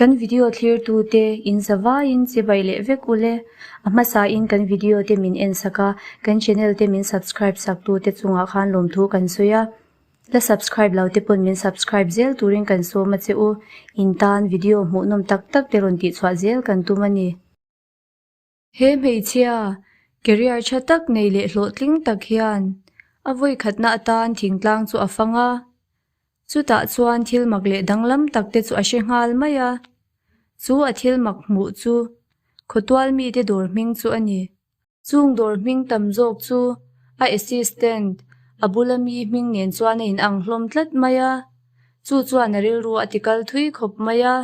Kan video thlirtute in zavaiin chibai leh vek ule. A hmasain kan video te min en sak a, kan channel te min subscribe sak tute chungah khan lawmthu kan sawi a. La subscribe lo te pawn min subscribe zel turin kan sawm a che u. In tan video hmuhnawm tak tak te rawn tihchhuah zel kan tum a ni. He hmeichhia, career tha tak nei leh hlawhtling tak hian a vawikhatna atan thingtlang chu a fang a. Chutah chuan thil mak leh danglam tak te chu a hre nghal mai a. Chu a thil mak hmuh chu khawtual mite dawr hming chu a ni. Chung dawr hming tam zawk chu a assistant, a bula mi hming nen chuan a inang hlawm tlat mai a. Chu chuan a rilru a tikal thui khawp mai a.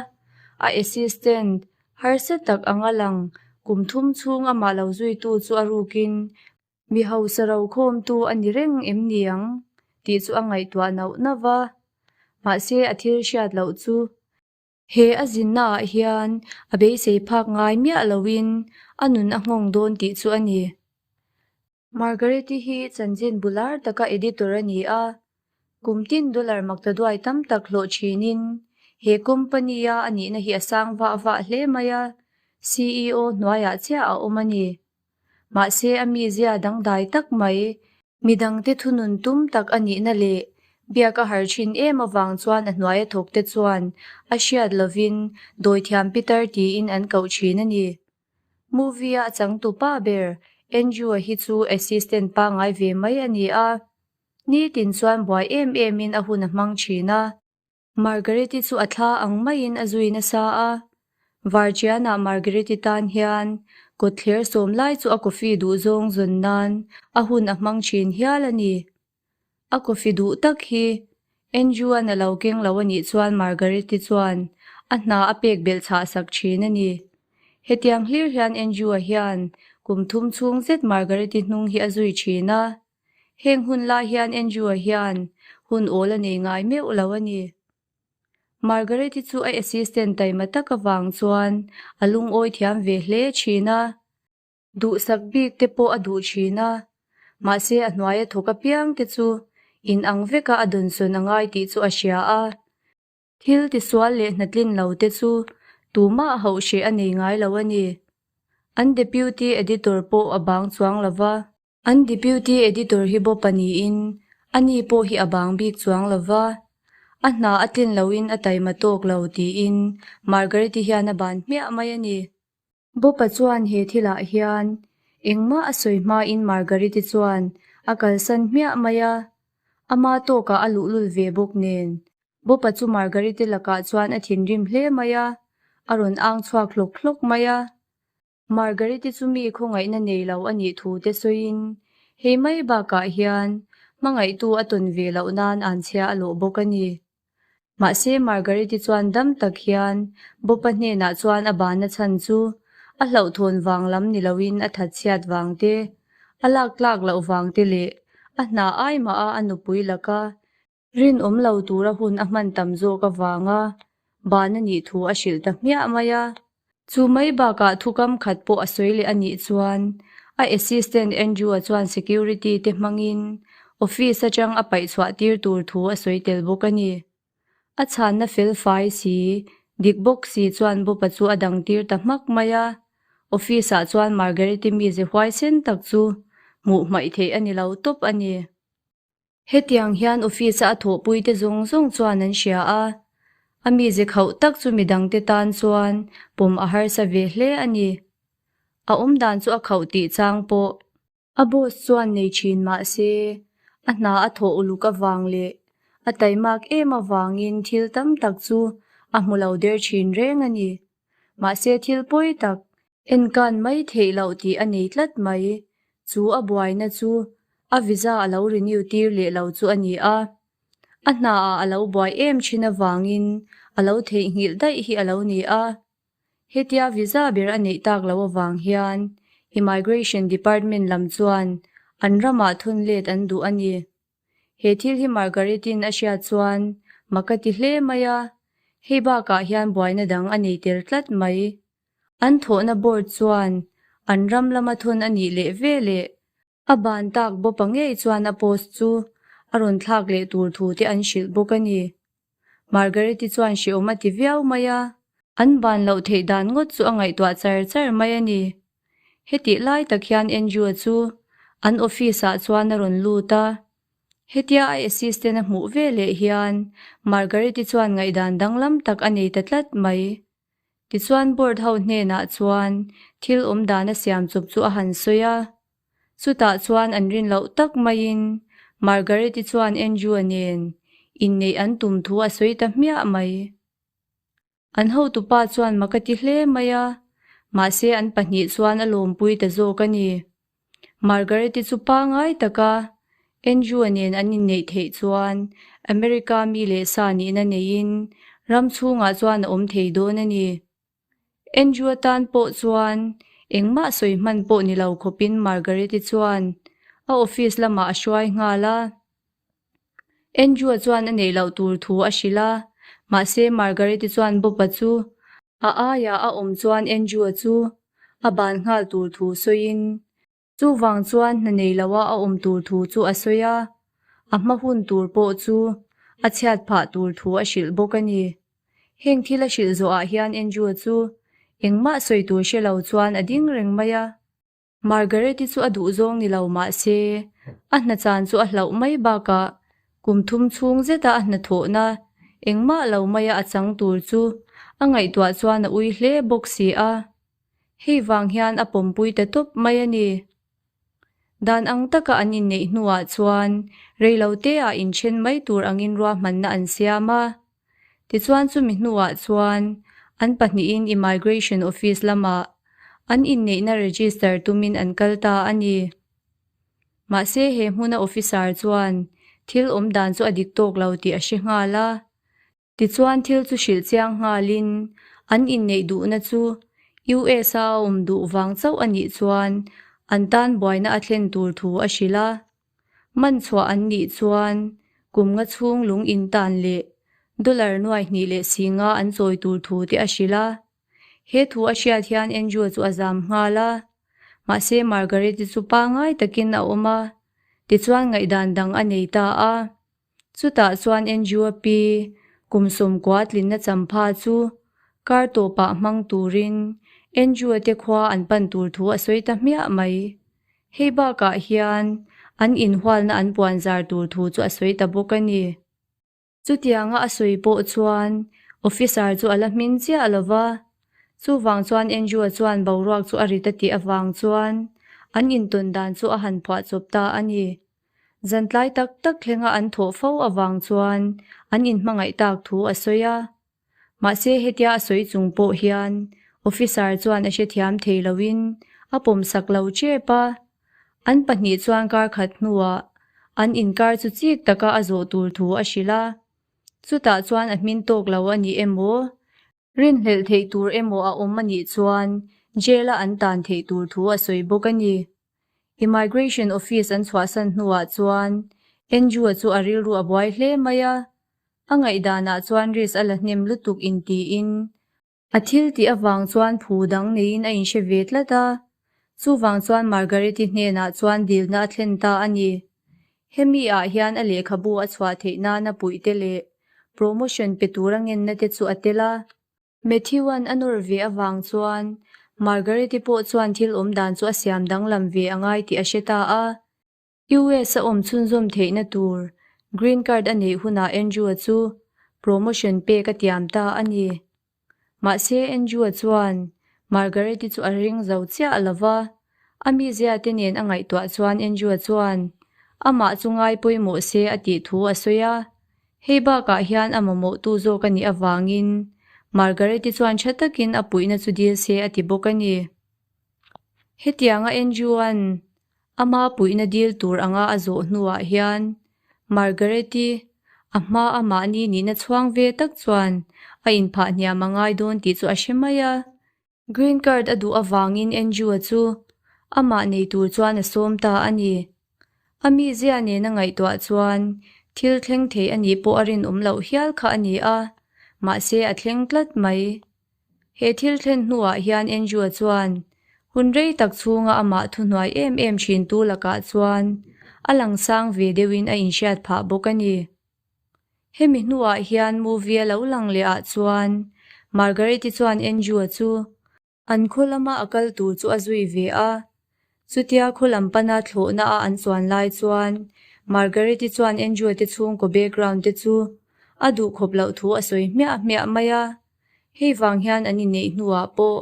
A assistant Harsa tak anga lang, kum thum chhung amah lo zuitu chu a rukin mi hausa rokhawmtu a ni reng em ni ang tih chu a ngaihtuah nauh nauh va. Mahse a thil hriat loh chu he a zinnaah hian a beisei phak ngai miah loin a nun a nghawng dawn tih chu a ni. Margaret-i hi chanchin bular taka editor a ni a, kum tin dollar maktaduai tam tak hlawh thinin he company-a a nihna hi a sang vah vah hle mai a, CEO hnuaiah chiah a awm a ni. Mahse a mizia dangdai tak mai, midangte thunun tum tak a nihna leh biak a har thin em avang chuan a hnuaia thawkte chuan a hriat lovin dawithiam pitar tiin an koh thin a ni. Movie-a a changtu pa ber Andrew-a hi chu assistant pangngai ve mai a ni a, nitin chuan buai em emin a hun a hmang thin a. Margaret-i chu a thla ang maiin a zui nasa a, Varchianah Margaret-i tan hian kawtthler sawm lai chu a coffee duh zawng zawn nan a hun a hmang thin hial a ni. A coffee duh tak hi Andrew-a'n a lo keng lo a nih chuan Margaret-i chuan a hna a pek belh chhah sak thin a ni. Hetiang hlir hian Andrew-a hian kum thum chhung zet Margaret-i hnung hi a zui thin a. Heng hun lai hian Andrew-a hian hun awl a nei ngai meuh lo a ni. Margaret-i chu a assistant taima tak avang chuan a lungawi thiam ve hle thin a. Duhsak bik te pawh a duh thin a, mahse a hnuaia thawk apiang te chu in ang veka a dawnsawn a ngai tih chu a hria a. Thil tisual leh hnatlin lo te chu tumah hauh hreh a nei ngai lo a ni. An Deputy Editor pawh a bang chuang lo va. An Deputy Editor hi bawpa niin ani pawh hi a bang bik chuang lo va. A hna a tlin loin a taima tawk lo tiin Margaret-i hian a ban hmiah mai a ni. Bopa chuan he thilah hian engmah a sawi hmain Margaret-i chuan a kalsan hmiah mai a, ama tawkah a luhlul ve bawk nen. Bopa chu Margaret-i lakah chuan a thinrim hle mai a, a rawn ang chhuak hlawk hlawk mai a. Margaret-i chu mi khawngaihna nei lo a nih thu te sawiin hei mai bakah hian hmangaihtu a tawn ve loh nan anchhia a lawh bawk a ni. Mahse Margaret-i chuan dam tak hian Bopa hnenah chuan a bana chhan chu a hlauhthawn vang lam ni loin a thatchhiat vang te, a lak tlak loh vang te leh a hna ai mah a a nupui laka rinawm lo tura hun a hman tam zawk avanga ban a nih thu a hrilh ta hmiah mai a. Chu mai bakah thukam khat pawh a sawi leh a nih chuan a assistant Andrew-a chuan security te hmangin office atang a paih chhuah tir tur thu a sawi tel bawk a ni. A chhanna fel fai si, dik bawk si chuan Bob-a chu a dang tir ta hmak mai a. Office ah chuan Margaret-i mize huaisen tak chu hmuh hmaih theih a ni lo tawp a ni. Hetiang hian office-a a thawhpuite zawng zawng chuan an hria a, a mize khauh tak chu midangte tan chuan pawm a harsa ve hle a ni. A awmdan chu a khauh tih chang pawh. A boss chuan nei thin mah se, a hna a thawh uluk avang leh a taimak em avangin thil tam tak chu a hmu lo der thin reng a ni. Mahse thil pawi tak Enkan mai theih loh tih a nei tlat mai. Chu a buaina chu a visa a lo renew tir leh lo chu a ni a. A hnaah a lo buai em thin avangin a lo theihnghilh daih hi a lo ni a. Hetia visa ber a neih tak loh avang hian Immigration Department lam chuan an ramah thun let an duh a ni. He thil hi Margaret-in a hriat chuan mak a ti hle mai a, hei bakah hian buaina dang a nei tel tlat mai. An thawhna board chuan an ram lama thawn a nih leh ve leh a ban tak bawpa ngei chuan a post chu a rawn thlak leh tur thu te an hrilh bawk a ni. Margaret-i chuan hreawm a ti viau mai a. An ban loh theih dan ngawt chu a ngaihtuah char char mai a ni. Hetih lai tak hian Andrew-a chu an office-ah chuan a rawn lut a. Hetia a assistant a hmuh ve leh hian Margaret-i chuan ngaihdan danglam tak a nei ta tlat mai. Tichuan board ho hnenah chuan thil awm dan a siam chawp chu a han sawi a. Chutah chuan an rin loh tak maiin Margaret-i chuan Andrew-a nen inneih an tum thu a sawi ta hmiah mai. An hotupa chuan mak a ti hle mai a, mahse an pahnih chuan a lawmpui ta zawk a ni. Margaret-i chu pangai taka Andrew-a nen an inneih theih chuan America mi leh sa nihna neiin ram chhungah chuan a awm thei dawn a ni. Andrew-a tan pawh chuan engmah sawi hman pawh ni lo khawpin Margaret-i chuan a office lamah a hruai nghal a. Andrew-a chuan a neih loh tur thu a hrilh a, mahse Margaret-i chuan Bob-a chu a aiah a awm chuan Andrew-a chu a ban nghal tur thu sawiin chuvang chuan hna nei loa a awm tur thu chu a sawi a, a hma hun tur pawh chu a chhiat phah tur thu a hrilh bawk a ni. Heng thil a hrilh zawhah hian Andrew-a chu engmah sawi tur hre lo chuan a ding reng mai a. Margaret-i chu a duhzawng ni lo mah se, a hna chan chu a hlauh mai bakah kum thum chhung zeta a hnathawhna engmah lo maia a chang tur chu a ngaihtuah chuan a ui hle bawk si a. Hei vang hian a pawmpui ta tawp mai a ni. Dan ang taka an inneih hnuah chuan reiloteah inthen mai tur angin ruahmanna an siam a. Tichuan chumi hnuah chuan an pahnihin Immigration Office lamah an inneihna register tumin an kal ta a ni. Mahse he hmuna officer chuan thil awm dan chu a dik tawk lo tih a hre nghal a. Tichuan thil chu hrilh chiang nghalin an inneih duhna chu US a a awm duh vang chauh a nih chuan an tan buaina a thlen tur thu a hrilh a. Man chhuah an nih chuan kum nga chhung lung in tan leh dollar nuai hnih leh si nga an chawi tur thu te a hrilh a. He thu a hriat hian Andrew chu a zam nghal a. Mahse Margaret-i chu pangai takin a awm a, tichuan ngaihdan dang a nei ta a. Chutah chuan Andrew-a pi kum sawmkua tlinna champha chu kar tawpah hmang turin Andrew-a te khua an pan tur thu a sawi ta hmiah mai. Hei bakah hian an inhualna an puan zar tur thu chu a sawi ta bawk a ni. Chutianga a sawi pawh chuan officer chu a la hmin chiah lo va, chuvang chuan Andrew-a chuan boruak chu a rit a tih avang chuan an intawn dan chu a han phuah chawp ta a ni. Zantlai tak tak thlenga an thawh fo avang chuan an inhmangaih tak thu a sawi a. Mahse hetia a sawi chung pawh hian officer chuan a hrethiam thei loin a pawmsak lo tep a. An pahnih chuan kar khat hnuah an inkar chu chik taka a zawh tur thu a hrilh a. Chutah chuan a hmin tawk lo a ni emaw, rinhlelh theih tur emaw a awm a nih chuan jail-a an tan theih tur thu a sawi bawk a ni. Immigration office an chhuahsan hnuah chuan Andrew-a chu a rilru a buai hle mai a, a ngaihdanah chuan risk a la hnem lutuk intiin a thil tih avang chuan phu dang neiin a inhre ve tlat a, chuvang chuan Margaret-i hnenah chuan dilna a thlen ta a ni. Hemi ah hian a lehkhabu a chhuah theih nana puihte leh promotion pe tura ngenna te chu a tel a. Matthew-a'n a nawr ve avang chuan Margaret-i pawh chuan thil awm dan chu a siam danglam ve a ngai tih a hre ta a. US a awm chhunzawm theihna tur green card a neih hunah Andrew-a chu promotion pek a tiam ta a ni. Mahse Andrew-a chuan Margaret-i chu a ring zo chiah lo va, a mizia te nen a ngaihtuah chuan Andrew-a chuan amah chu ngai pawimawh se a tih thu a sawi a. Hei bakah hian a mamawhtu zawk a nih avangin Margaret-i chuan tha takin a puihna chu dil se a ti bawk a ni. Hetianga Andrew-a'n ama puihna dil tur anga a zawh hnuah hian Margaret-i a hma a mahni nihna chhuang ve tak chuan a inphah hniam a ngai dawn tih chu a hre mai a. Green card a duh avangin Andrew-a chu amah nei tur chuan a sawm ta a ni. A mizia nena ngaihtuah chuan thil thleng thei a nih pawh a rinawm loh hial kha a ni a, mahse a thleng tlat mai. He thil thlen hnuah hian Andrew-a chuan hun rei tak chhunga amah thuhnuai em em thintu lakah chuan a langsang ve deuhin a inhriat phah bawk a ni. Hemi hnuah hian movie a lo lang leh ah chuan. Margaret-i chuan Andrew-a chu an khaw lama a kal tur chu a zui ve a. Chutia khaw lam pana thlawhna a an chuan lai chuan Margaret-i chuan Andrew-a te chhungkaw background te chu a duh khawp loh thu a sawi hmiah hmiah mai a. Hei vang hian an inneih hnuah pawh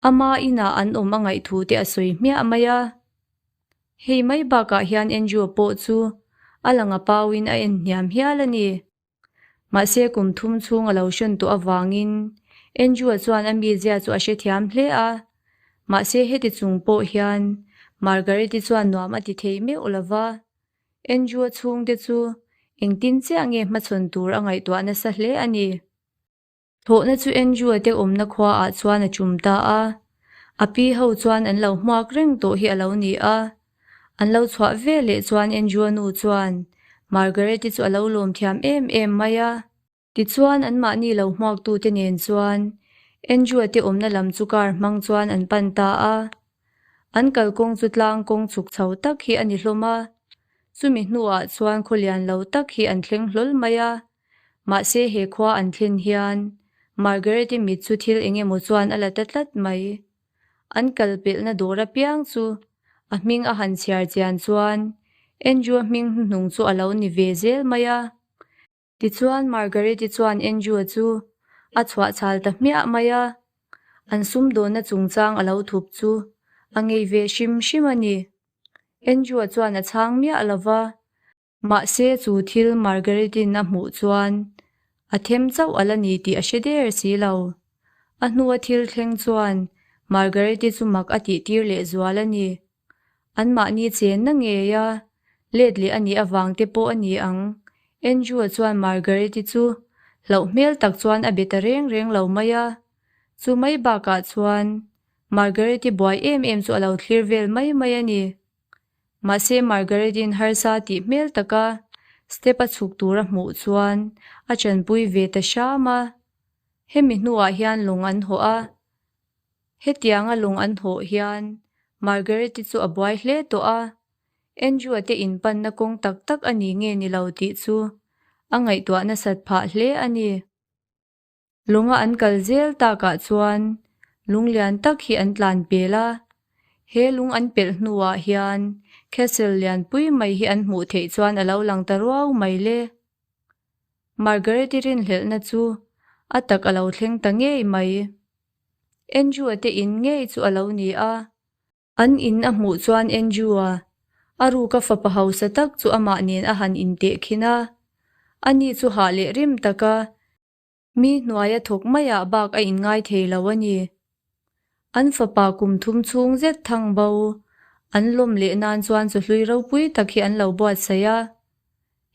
Ama inah an awm a ngaih thu te a sawi hmiah mai a. Hei mai bakah hian Andrew pawh chu a lang a pauin a en hniam hial a ni. Mahse kum thum chhung a lo hrawn tawh avangin Andrew-a chuan a mizia chu a hrethiam hle a. Mahse heti chung pawh hian Margaret-i chuan nuam a ti thei meuh lo va. Andrew-a chhungte chu engtin chiah nge hmachhawn tur a ngaihtuah nasa hle a ni. Thlawhna chu Andrew-a te awmna khuaah chuan a tum ta a, a pi ho chuan an lo hmuak reng tawh hi a lo ni a. An lo chhuah ve leh chuan Andrew-a nu chuan Margaret-i chu a lo lawm thiam em em mai a. Tichuan anmahni lo hmuaktute nen chuan Andrew-a te awmna lam chu car hmang chuan an pan ta a. An kalkawng chu tlang kawng chhuk chho tak hi a ni hlawm a, chumi hnuah chuan khaw lian lo tak hi an thleng hlawl mai a. Mahse he khua an thlen hian Margaret-i mit chu thil eng emaw chuan a la ta tlat mai. An kal pelhna dawr apiang chu a hming a han chhiar chian chuan Andrew-a hming hnuhnung chu a lo ni ve zel mai a. Tichuan Margaret-i chuan Andrew-a chu a chhuah chhal ta hmiah mai a. An sumdawnna chungchang a lo thup chu a ngei ve hrim hrim a ni. Andrew-a chuan a chhang miah lo va. Mahse chu thil Margaret-in a hmuh chuan a them chauh a la ni tih a hre der si lo. A hnua thil thleng chuan Margaret-i chu mak a tih tir leh zual a ni. Anmahni chenna ngei a let leh a nih avang te pawh a ni ang. Andrew-a chuan Margaret-i chu hlauh hmel tak chuan a be ta reng reng lo mai a. Chu mai bakah chuan Margaret-i buai em em chu a lo thlir vel mai mai a ni. Mahse Margaret-in harsa tih hmel taka step a chhuk tur a hmuh chuan a chanpui ve ta hram a. Hemi hnuah hian lawng an hawh a. Hetianga lawng an hawh hian Margaret-i chu a buai hle tawh a. Andrew-a te inpanna kawng tak tak a ni nge ni lo tih chu a ngaihtuah nasat phah hle a ni. Lunga an kal zel takah chuan lung lian tak hi an tlan pel a, he lung an pelh hnuah hian castle lianpui mai hi an hmuh theih chuan a lo lang ta ruau mai le. Margaret-i rinhlelhna chu a tak a lo thleng ta ngei mai. Andrew-a te in ngei chu a lo ni a. An in a hmuh chuan Andrew-a, a ruka fapa hausa tak chu amah nen a han intehkhin a. Ani chu hah leh rim taka mi hnuaia thawk maiah bak a inngai thei lo a ni. An fapa kum thum chhung zet thang bo an lawm leh nan chuan chawhlui ropui tak hi an lo buatsaih a.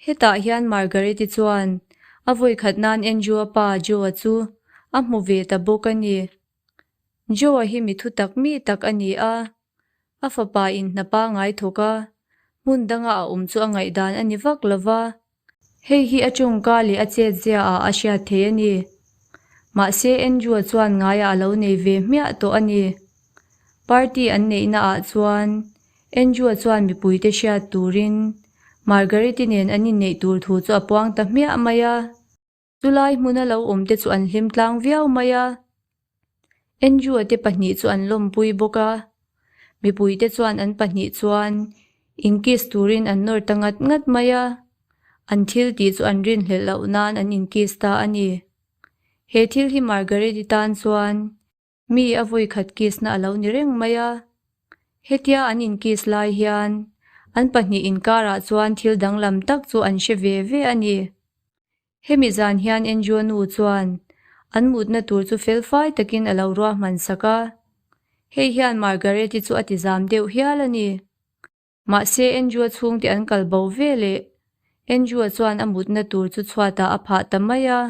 Hetah hian Margaret-i chuan a vawikhat nan Andrew-a pa Joe-a chu a hmu ve ta bawk a ni. Joe-a hi mi thutak mi tak a ni a, a fapa in hna pangai thawk a, hmun danga a awm chu a ngaihdan a ni vak lo va. Hei hi a tawngka leh a chetzia ah a hriat thei a ni. Mahse Andrew-a chuan ngaiah a lo nei ve hmiah tawh a ni. Party an neihna ah chuan Andrew-a chuan mipuite hriat turin Margaret-i nen an inneih tur thu chu a puang ta hmiah mai a. Chulai hmuna lo awm te chu an hlim tlang viau mai a, Andrew-a te pahnih chu an lawmpui bawk a, mipuite chuan an pahnih chuan inkiss turin an nawr ta ngat ngat mai a, an thil tih chu an rinhlelh loh nan an inkiss ta a ni. He thil hi Margaret-i tan chuan Mi a vawi khat kiss na a lo ni reng mai a. Hetia an in kiss lai hian an pahnih inkarah chuan thil danglam tak chu an hre ve ve a ni. Hemi zan hian Andrew nu chuan an mutna tur chu felfai takin a lo ruahman sak a. Hei hian Margaret-i chu a ti zam deuh hial a ni. Mahse Andrew-a chhungte an kal bo ve leh Andrew-a chuan a mutna tur chu chhuatah a phah ta mai a.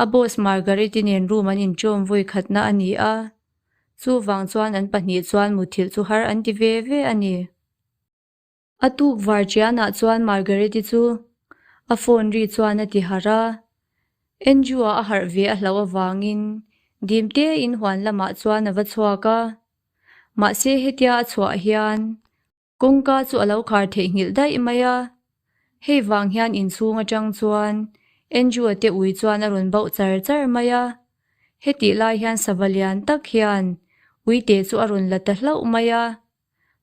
A boss Margaret-i nen room an inṭawm vawi khatna a ni a, chuvang chuan an pahnih chuan muthilh chu har an ti ve ve a ni. A tuk var ṭianah chuan Margaret-i chu a phone ri chuan a ti harh a, Andrew-a a harh ve a hlauh avangin dim tein huan lamah chuan a va chhuak a. Mahse hetia a chhuah hian kawngka chu a lo khar theihnghilh daih mai a, hei vang hian inchhung atang chuan Andrew-a te ui chuan a rawn bauh char char mai a. Hetih lai hian sava lian tak hian uite chu a rawn la ta hlauh mai a.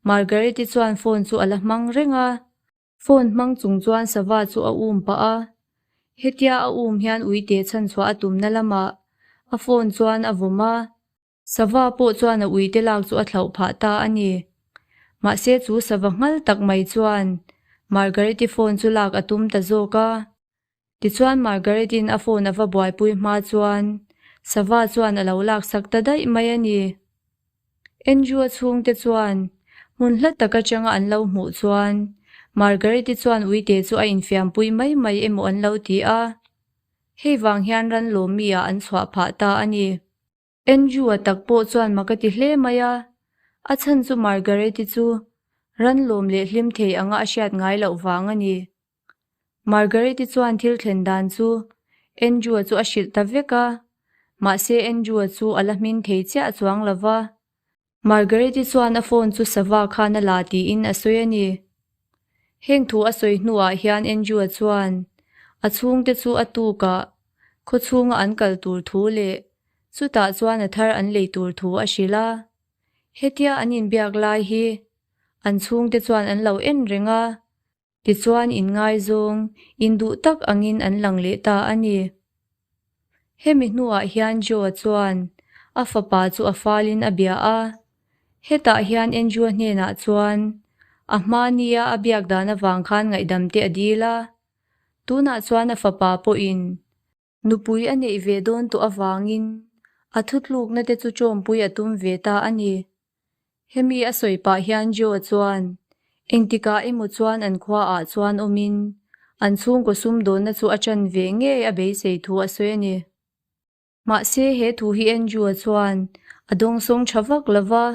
Margaret-i chuan phone chu a la hmang reng a. Phone hmang chung chuan sava chu a um pah a. Hetia a um hian uite chhanchhuah a tumna lamah a phone chuan a vawm a. Sava pawh chuan a uite lak chu a thlauh phah ta a ni. Mahse chu sava nghal tak mai chuan Margaret-i phone chu lak a tum ta zawk a. Tichuan Margaret-in a phone a va buaipui hma chuan sava chuan a lo laksak ta daih mai a ni. Andrew-a chhungte chuan hmun hla tak atanga an lo hmuh chuan Margaret-i chuan uite chu a infiampui mai mai emaw an lo ti a. Hei vang hian ran lawmmi-ah an chhuah phah ta a ni. Andrew-a tak pawh chuan mak a ti hle mai a, a chhan chu Margaret-i chu ran lawm leh hlim thei anga a hriat ngai loh vang a ni. Margaret-i chuan thil thlen dan chu Andrew-a chu a hrilh ta vek a, mahse Andrew-a chu a la hmin thei chiah chuang lo va. Margaret-i chuan a phone chu sava khan a la tiin a sawi a ni. Heng thu a sawi hnuah hian Andrew-a chuan a chhungte chu a tukah khawchhunga an kal tur thu leh chutah chuan a thar an lei tur thu a hrilh a. Hetia an inbiak lai hi an chhungte chuan an lo en reng a. Tichuan inngaizawng, induh tak angin an lang leh ta a ni. Hemi hnuah hian Joe-a chuan a fapa chu a falin a bia a. Hetah hian Andrew-a hnenah chuan a hma nia a biak dan avang khan ngaihdam te a dil a. Tunah chuan a fapa pawhin nupui a neih ve dawn tawh avangin a thutlukna te chu ṭawmpui a tum ve ta a ni. Hemi a sawi pah hian Joe chuan engtikah emaw chuan an khuaah chuan awmin an chhungkaw sumdawnna chu a ṭan ve ngei a beisei thu a sawi a ni. Mahse he thu hi Andrew-a chuan a dawngsawng ṭha vak lo va,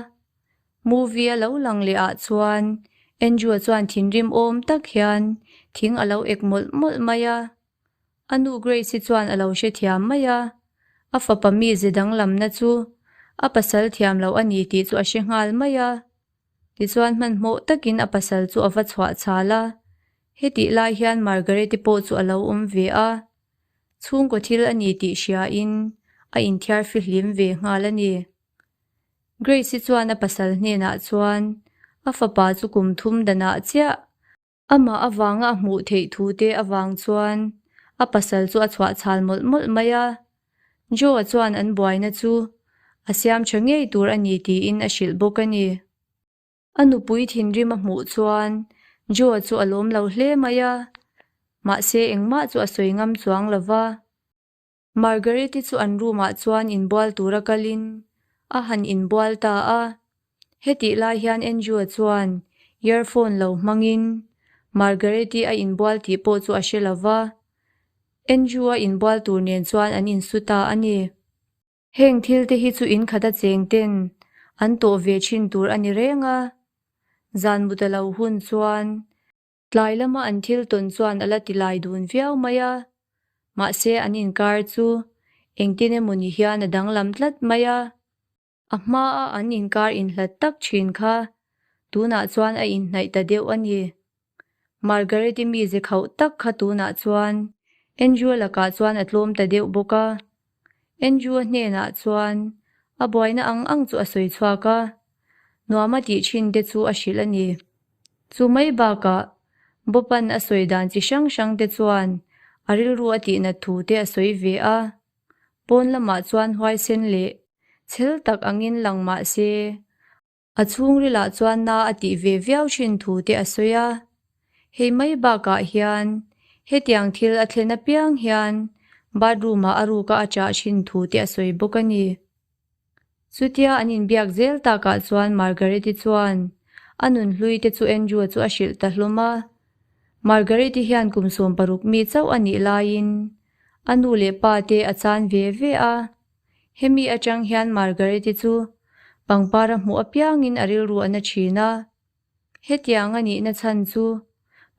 movie a lo lang leh ah chuan Andrew-a chuan thinrim awm tak hian thing a lo ek mawlh mawlh mai a. A nu Grace-i chuan a lo hrethiam mai a, a fapa mize danglamna chu a pasal thiam loh a ni tih chu a hre nghal mai a. Tichuan hmanhmawh takin a pasal chu a va chhuah chhal a, hetih lai hian Margaret-i pawh chu a lo awm ve a. Chhungkaw thil a ni tih hriain a inthiar fihlim ve nghal a ni. Grace-i chuan a pasal hnenah chuan a fapa chu kum thum danah chiah Amah avanga a hmuh theih thu te avang chuan a pasal chu a chhuah chhal mawlh mawlh mai a. Joe-a chuan an buaina chu a siam tha ngei tur a ni tiin a hrilh bawk a ni. A nupui thinrim a hmuh chuan Joe-a chu a lawm lo hle mai a, mahse engmah chu a sawi ngam chuang lo va. Margaret-i chu an room-ah chuan inbual tura kalin a han inbual ta a. Hetih lai hian Andrew-a chuan earphone lo hmangin Margaret-i a inbual tih pawh chu a hre lo va. Andrew-a inbual tur nen chuan an insu ta a ni. Heng thil te hi chu inkhata cheng ten an tawh ve thin tur a ni reng a. Zan mut a lo hun chuan Tlai lama an thil tawn chuan a la ti lai dun viau mai a, mahse an inkar chu engtin emaw ni hian a danglam tlat mai a. A hmaa an inkar inhlat tak thin kha tunah chuan a inhnaih ta deuh a ni. Margaret-i mize khauh tak kha tunah chuan Andrew-a lakah chuan a tlawm ta deuh bawk a. Andrew-a hnenah chuan a buaina ang ang chu a sawi chhuak a, nuam a tih thin te chu a hrilh a ni. Chu mai bakah Bob-a'n a sawi dan chi hrang hrang te chuan a rilru a tihnat thu te a sawi ve a. Pawn lamah chuan huaisen leh chhel tak angin lang mah se, A chhungrilah chuan na a tih ve viau thin thu te a sawi a. Hei mai bakah hian hetiang thil a thlen apiang hian bathroom ah a ruka a chah thin thu te a sawi bawk a ni. Chutia an inbiak zel takah chuan Margaret-i chuan a nunhlui te chu Andrew-a chu a hrilh ta hlawm a. Margaret-i hian kum 16 mi chauh a nih laiin a nu leh pa te a chan ve ve a. Hemi atang hian Margaret-i chu pangpar a hmuh apiangin a rilru a na thin a. Hetiang a nihna chhan chu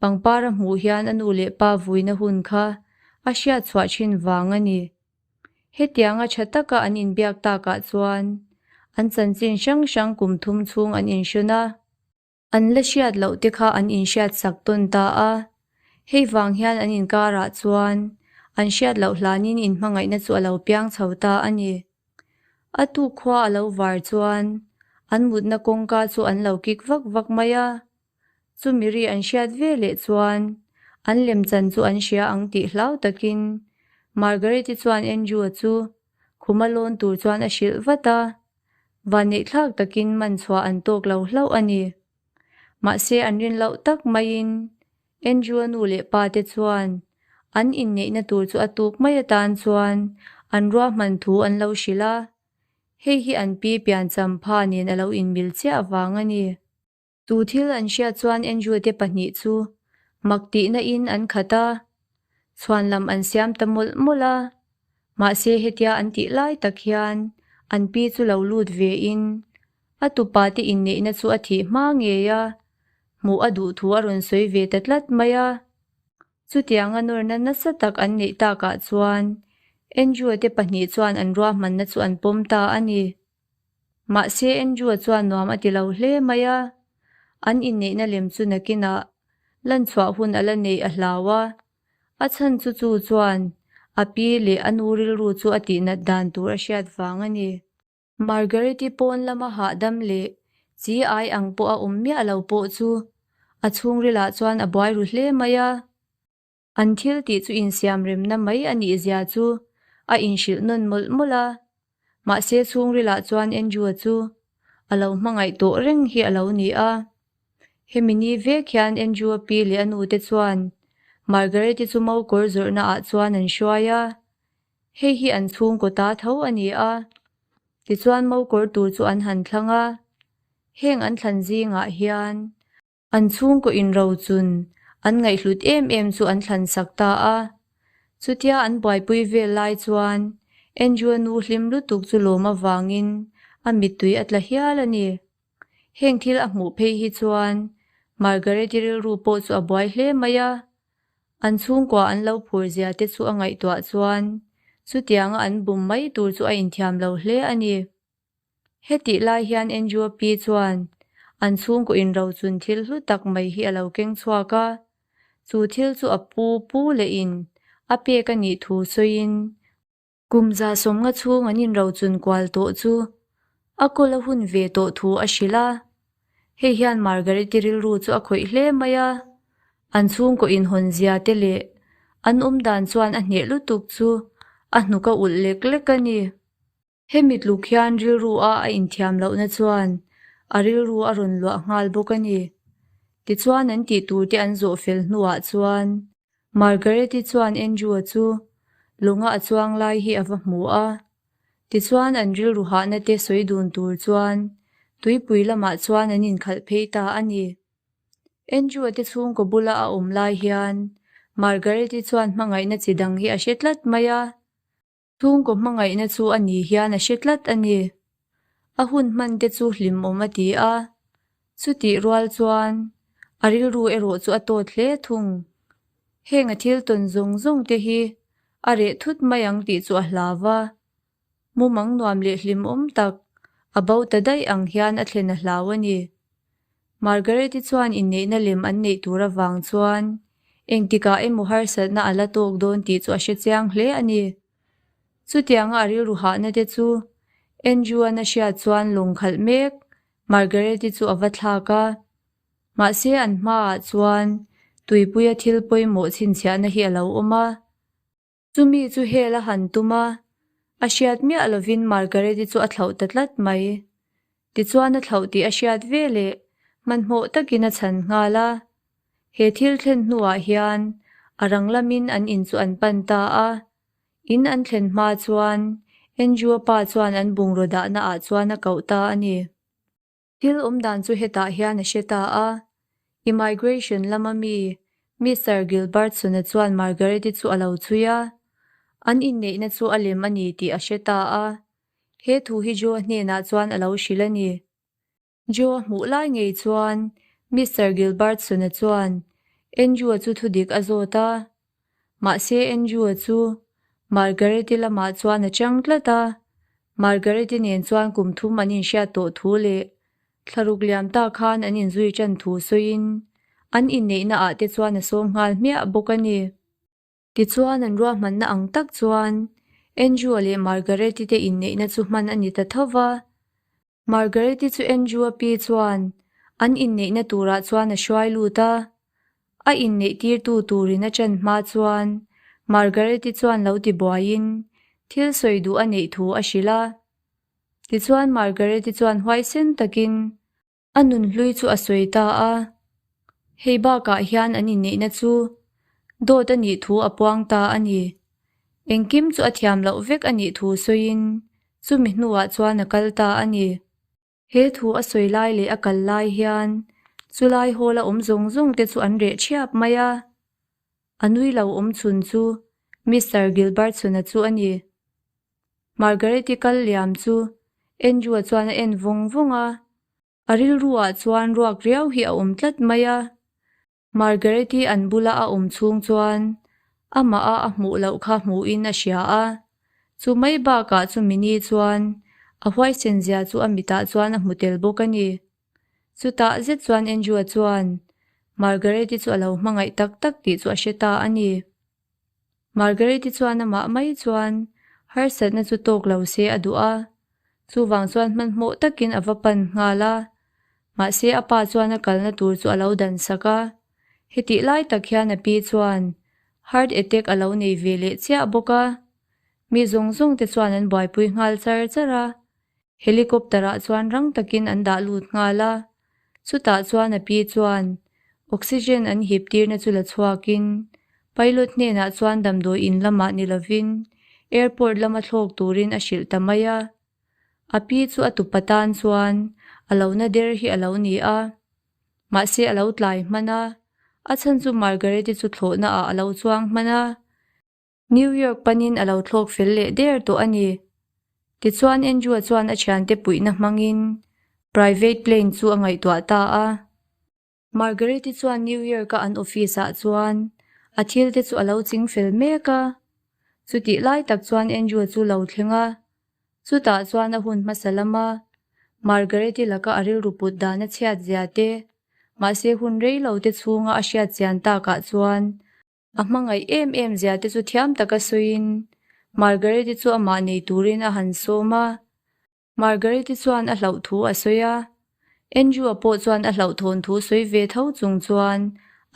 pangpar a hmuh hian a nu leh pa vuina hun kha a hriat chhuah thin vang a ni. Hetianga tha taka an inbiak takah chuan an chanchin hrang hrang kum thum chhung an inhrawn a. An la hriat loh te kha an inhriat sak tawn ta a, hei vang hian an inkarah chuan an hriat loh hlanin inhmangaihna chu a lo piang chho ta a ni. A tuk khua a lo var chuan an mutna kawngka chu an lo kik vak vak mai a. Chumi ri an hriat ve leh chuan an lemchan chu an hria ang tih hlau takin Margaret-i chuan Andrew-a chu khuma lawn tur chuan a hrilh vat a. Vanneihthlak takin man chhuah an tawk lo hlauh a ni. Mahse an rin loh tak maiin Andrew-a nu leh pa te chuan an inneihna tur chu a tuk mai atan chuan an ruahman thu an lo hrilh a, hei hi an pi piancham pha nen a lo inmil chiah vang a ni. Chu thil an hriat chuan Andrew te pahnih chu mak tihna in an khat a, chhuan lam an siam ta mawlh mawlh a. Mahse hetia an tih lai tak hian an pi chu lo lut ve in a tupa te inneihna chu a thih hma ngei a, hmuh a duh thu a rawn sawi ve ta tlat mai a. Chutianga nawrna nasa tak an neih takah chuan Andrew-a te pahnih chuan an ruahmanna chu an pawm ta a ni. Mahse Andrew-a chuan nuam a ti lo hle mai a, an inneihna lem chu nakinah lanchhuah hun a la neih a hlau a, a chhan chu chu chuan a pi leh a nu rilru chu a tihnat dan tur a hriat vang a ni. Margaret-i pawn lama hahdam leh chi ai ang pawh a awm miah lo pawh chu a chhungrilah chuan a buai ru hle mai a. An thil tih chu insiamremna mai a nih zia chu a inhrilh nawn mawlh mawlh a, mahse chhungrilah chuan Andrew-a chu a lo hmangaih tawh reng hi a lo ni a. Hemi ni vek hian Andrew-a pi leh a nute chuan Margaret-i chu mokawr zawrhna ah chuan an hruai a, hei hi an chhungkaw ta tho a ni a. Tichuan mokawr tur chu an han thlang a, heng an thlan zingah hian An chhungkaw inrochun an ngaihhlut em em chu an thlan sak ta a. Chutia an buaipui vel lai chuan Andrew-a nu hlim lutuk chu lawm avangin a mittui a tla hial a ni. Heng thil a hmuh phei hi chuan Margaret-i rilru pawh chu a buai hle mai a. An chhungkua an lo phur zia te chu a ngaihtuah chuan chutianga an bum mai tur chu a inthiam lo hle a ni. Hetih lai hian Andrew-a pi chuan an chhungkaw inrochun thil hlu tak mai hi a lo keng chhuak a, chu thil chu a pu pu lehin a pek a nih thu sawiin kum 150 chhung an inrochun kual tawh chu a kawl a hun ve tawh thu a hrilh a. Hei hian Margaret-i rilru chu a khawih hle mai a, an chhungkaw inhawn zia te leh an awmdan chuan a hneh lutuk chu a hnuk a ulh lek lek a ni. Hemi tluk hian rilru a a inthiam lohna chuan a rilru a rawn luah nghal bawk a ni. Tichuan an tih tur te an zawh fel hnuah chuan Margaret-i chuan Andrew-a chu lunga a chuang lai hi a va hmu a. Tichuan an rilru hahna te sawi dun tur chuan tuipui lamah chuan an inkhalh phei ta a ni. Andrew-a te chhungkaw bula a awm lai hian Margaret-i chuan hmangaihna chi dang hi a hre tlat mai a. Chhungkaw hmangaihna chu a ni hian a hre tlat a ni. A hun hman te chu hlimawm a ti a, chutih rual chuan a rilru erawh chu a tawt hle thung. Heng a thil tawn zawng zawng te hi a reh thut mai ang tih chu a hlau va, mumang nuam leh hlimawm tak a bo ta daih ang hian a thlen a hlau a ni. Margaret-i chuan inneihna lem an neih tur avang chuan engtikah emaw harsatna a la tawk dawn tih chu a hre chiang hle a ni. Chutianga a rilru hahna te chu Andrew-a'n a hriat chuan lawng khalh mek Margaret-i chu a va thlak a. Mahse an hmaah chuan tuipuia thil pawimawh chhinchhiahna hi a lo awm a. Chumi chu hel a han tum a, a hriat miah lovin Margaret-i chu a thlauh ta tlat mai. Tichuan a thlauh tih a hriat ve leh hmanhmawh takin a chhan nghal a. He thil thlen hnuah hian a rang lamin an in chu an pan ta a. In an thlen hma chuan Andrew-a pa chuan an bungraw dahna ah chuan a koh ta a ni. Thil awmdan chu hetah hian a hre ta a, Immigration lama mi Mister Gilbertson-a chuan Margaret-i chu a lo chhui a, an inneihna chu a lem a ni tih a hre ta a, he thu hi Joe-a hnenah chuan a lo hrilh a ni. Joe-a hmuh lai ngei chuan Mister Gilbertson-a chuan Andrew-a chu thudik a zawt a, Mahse Andrew-a chu Margaret-i lamah chuan a chang tlat a, Margaret-i nen chuan kum thum an inhriat tawh thu leh thlaruk liam ta khan an inzui tan thu sawiin an inneihna ah te chuan a sawm nghal hmiah bawk a ni. Tichuan an ruahmanna ang tak chuan. Andrew-a leh Margaret-i te inneihna chu hman a ni ta tho va. Margaret-i chu Andrew-a pi chuan an inneihna turah chuan a hruai lut a. A inneih tirtu turin a ṭan hma chuan Margaret-i chuan lo ti buaiin thil sawi duh a neih thu a hrilh a. Tichuan Margaret-i chuan huaisen takin A nunhlui chu a sawi ta a, hei bakah hian an inneihna chu dawt a nih thu a puang ta a ni. Engkim chu a thiam loh vek a nih thu sawiin chumi hnuah chuan a kal ta a ni. He thu a sawi lai leh a kal lai hian chulai hall a awm zawng zawng te chu an reh ṭhiap mai a. A nui lo awm chhun chu Mister Gilbertson-a chu a ni. Margaret-i kal liam chu Andrew-a chuan a en vawng vawng a, a rilru-ah chuan ruak riau hi a awm tlat mai a. Margaret-i an bula a awm chhung chuan amah a a hmuh loh kha hmuhin a hria a, chu mai bakah chu mini chuan a huaisen zia chu a mitah chuan a hmu tel bawk a ni. Chutah zet chuan Andrew-a chuan Margaret-i chu a lo hmangaih tak tak tih chu a hre ta a ni. Margaret-i chuan amah mai chuan harsatna chu tawk lo se a duh a, chuvang chuan hmanhmawh takin a va pan nghal a. Mahse a pa chuan a kalna tur chu a lo dan sak a. Hetih lai tak hian a pi chuan heart attack a lo nei ve leh chiah bawk a. Mi zawng zawng te chuan an buaipui nghal char char a. Helicopter ah chuan rang takin an dah lut nghal a. Chutah chuan a pi chuan oxygen an hip tirna chu la chhuakin pilot hnenah chuan damdawi in lamah ni lovin airport lama thlawk turin a hrilh ta mai a. A pi chu a tupa tan chuan a lo na der hi a lo ni a. Mahse a lo tlai hman a, a chhan chu Margaret-i chu thlawhna ah a lo chuang hman a. New York panin a lo thlawk fel leh der tawh a ni. Tichuan Andrew-a chuan a thiante puihna hmangin private plane chu a ngaihtuah ta a. Margaret-i chuan New York-a an office-ah chuan a thil te chu a lo ching fel mek a. Chutih lai tak chuan Andrew-a chu lo thleng a. Chutah chuan a hun hmasa lama Margaret-i laka a rilru put dan a chhiat zia te, mahse hun rei lo te chhunga a hriat chian takah chuan A hmangaih em em zia te chu thiam taka sawiin Margaret-i chu amah nei turin a han sawm a. Margaret-i chuan a hlauh thu a sawi a. Andrew-a pawh chuan a hlauhthawn thu sawi ve tho chung chuan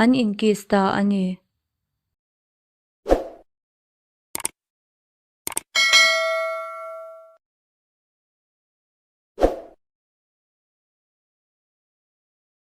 an inkiss ta a ni.